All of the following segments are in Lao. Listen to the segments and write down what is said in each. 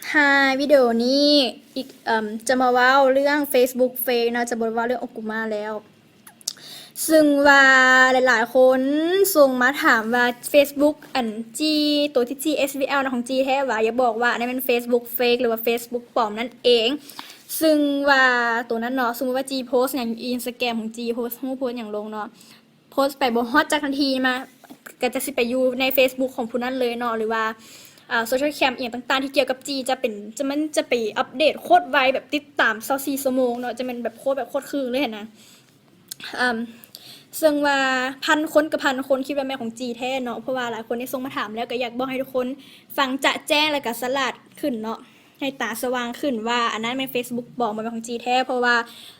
ໃນວິດີໂອນີ້ອີກ ເອີ່ມ ຈະມາເວົ້າເລື່ອງ Facebook Fake ເນາະ, ຈະບໍ່ເວົ້າເລື່ອງໂອກຸມາແລ້ວ. ຊຶ່ງວ່າຫຼາຍໆຄົນສົ່ງມາຖາມວ່າ Facebook ອັນຈີ ໂຕທີ່ຈີ SVL ນະ ຂອງຈີແທ້ຫວາ? ຢ່າບອກວ່າອັນນັ້ນແມ່ນ Facebook Fake ຫຼືວ່າ Facebook ປອມນັ້ນເອງ. ຊຶ່ງວ່າໂຕນັ້ນເນາະ, ສົມມຸດວ່າຈີໂພສຫຍັງຢູ່ Instagram ຂອງຈີ ໂພສຮູບໂພສຫຍັງລົງເນາະ, ໂພສໄປບໍ່ຮອດຈັກນາທີມາ ກໍຈະຊິໄປຢູ່ໃນ Facebook ຂອງຜູ້ນັ້ນເລີຍເນາະ ຫຼືວ່າ ເອີ່ Social Cam ອີ່ຫຍັງຕ່າງໆ ທີ່ກ່ຽວກັບຈີ ຈະເປັນ ຈະ ມັນຈະໄປອັບເດດໂຄດໄວ ແບບຕິດຕາມຊາວສີ່ຊົ່ວໂມງເນາະ, ຈະແມ່ນແບບໂຄດ ແບບໂຄດຄືນເລີຍຫັ້ນນະ. ເອີ່ມ ເຊິ່ງວ່າພັນຄົນກັບພັນຄົນຄິດວ່າແມ່ນຂອງຈີແທ້ເນາະ, ເພາະວ່າຫຼາຍຄົນໄດ້ສົ່ງມາຖາມແລ້ວ ກໍຢາກບອກໃຫ້ທຸກຄົນຟັງຈະແຈ້ງ ແລ້ວກໍສະຫຼາດຂຶ້ນເນາະ, ໃຫ້ຕາສະຫວ່າງຂຶ້ນວ່າອັນນັ້ນແມ່ນ Facebook ປອມ ບໍ່ແມ່ນຂອງຈີແທ້. ເພາະວ່າ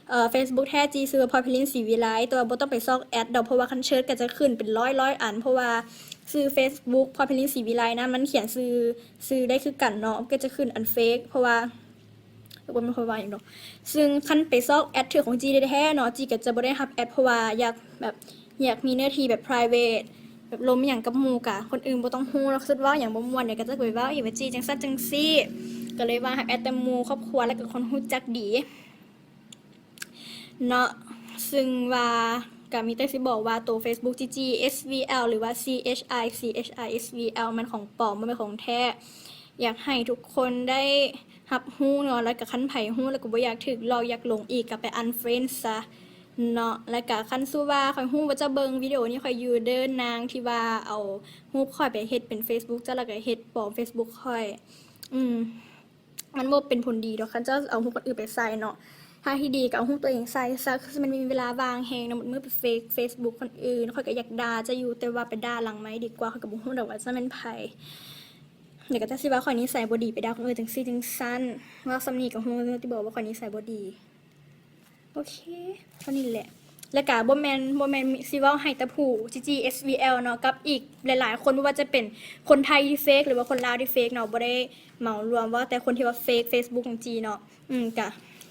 ເອີ່ Facebook ແທ້ຈີຊື່ວ່າ ພອຍໄພລິນ ສີວິໄລ, ແຕ່ວ່າບໍ່ຕ້ອງໄປຊອກແອັດດອກ ເພາະວ່າຄັນເຊີດກໍຈະຂຶ້ນເປັນຮ້ອຍໆອັນ, ເພາະວ່າຊື່ Facebook ພອຍໄພລິນ ສີວິໄລນະ ມັນຂຽນຊື່ ຊື່ໄດ້ຄືກັນເນາະ, ກໍຈະຂຶ້ນອັນ Fake ເພາະວ່າ ບໍ່ແມ່ນເພາະວ່າຫຍັງດອກ. ຊຶ່ງຄັນໄປຊອກແອັດຖືກຂອງຈີແທ້ໆເນາະ, ຈີກໍຈະບໍ່ໄດ້ຮັບແອັດ ເພາະວ່າຢາກແບບ ຢາກມີເນື້ອທີ່ແບບ private ແບບລົມຫຍັງກັບໝູ່ກະຄົນອື່ນບໍ່ຕ້ອງຮູ້ເນາະ, ຄິດເວົ້າຫຍັງບໍ່ມ່ວນ ດຽວກໍຈະໄປເວົ້າອີກວ່າຈີຈັ່ງຊັ້ນຈັ່ງຊີ້, ກໍເລີຍວ່າຮັບແອັດແຕ່ໝູ່ຄອບຄົວ ແລ້ວກໍຄົນຮູ້ຈັກດີເນາະ. ຊຶ່ງວ່າກໍມີແຕ່ຊິບອກວ່າໂຕ Facebook ຈີຈີ SVL ຫຼືວ່າ CHI CHI SVL ມັນຂອງປອມ ບໍ່ແມ່ນຂອງແທ້. ຢາກໃຫ້ທຸກຄົນໄດ້ຮັບຮູ້ເນາະ, ແລ້ວກໍຄັນໃຜຮູ້ແລ້ວກໍບໍ່ຢາກຖືກຫຼອກ ຢາກຫຼົງອີກ ກໍໄປ unfriend ຊະເນາະ. ແລ້ວກໍຄັນສົມມຸດວ່າຂ້ອຍຮູ້ວ່າເຈົ້າເບິ່ງວິດີໂອນີ້ຂ້ອຍຢູ່ເດີ ນາງທີ່ວ່າເອົາຮູບຂ້ອຍໄປເຮັດເປັນ Facebook ເຈົ້າ ແລ້ວກໍເຮັດປອມ Facebook ຂ້ອຍ ອືມ ມັນບໍ່ເປັນຜົນດີດອກ ຄັນເຈົ້າເອົາຮູບຄົນອື່ນໄປໃສ່ເນາະ. ທາງທີ່ດີກໍເອົາຮູບຕົວເອງໃສ່ຊະ, ຄືມັນມີເວລາວ່າງແຮງເນາະ, ໝົດມື້ໄປ fake Facebook ຄົນອື່ນ. ຂ້ອຍກໍຢາກດ່າເຈົ້າຢູ່ ແຕ່ວ່າໄປດ່າຫຼັງໄມດີກວ່າ, ຂ້ອຍກໍບໍ່ຮູ້ດອກວ່າເຈົ້າແມ່ນໃຜ. ແລ້ວກໍເຈົ້າຊິວ່າຂ້ອຍນິໄສບໍ່ດີ ໄປດ່າຄົນອື່ນຈັ່ງຊີ້ຈັ່ງຊັ້ນ. ເວົ້າສ່ຳນີ້ກໍຮູ້ແລ້ວຕິ ບອກວ່າຂ້ອຍນິໄສບໍ່ດີ. ໂອເຄ ເທົ່ານີ້ແຫຼະ. ແລ້ວກະບໍ່ແມ່ນ ບໍ່ແມ່ນຊິເວົ້າໃຫ້ແຕ່ຜູ້ ຈີຈີ SVL ເນາະ, ກັບອີກຫຼາຍໆຄົນ ບໍ່ວ່າຈະເປັນຄົນໄທທີ່ fake ຫຼືວ່າຄົນລາວທີ່ fake ເນາະ, ບໍ່ໄດ້ເໝົາລວມ ເວົ້າແຕ່ຄົນທີ່ວ່າ fake Facebook ຂອງຈີເນາະ. ອືມ ກະ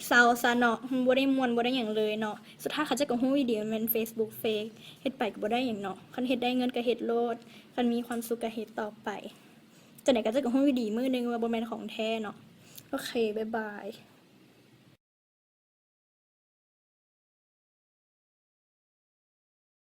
ເຊົາຊະເນາະ, ບໍ່ໄດ້ມ່ວນ ບໍ່ໄດ້ຫຍັງເລີຍເນາະ. ສຸດທ້າຍເຂົາເຈົ້າກໍຮູ້ຢູ່ດີວ່າແມ່ນ Facebook fake, ເຮັດໄປກໍບໍ່ໄດ້ຫຍັງເນາະ. ຄັນເຮັດໄດ້ເງິນກໍເຮັດໂລດ, ຄັນມີຄວາມສຸກກໍເຮັດຕໍ່ໄປ. ຈັ່ງໃດກໍເຈົ້າກໍຮູ້ຢູ່ດີມື້ໜຶ່ງວ່າບໍ່ແມ່ນຂອງແທ້ເນາະ. ໂອເຄ ບາຍບາຍ.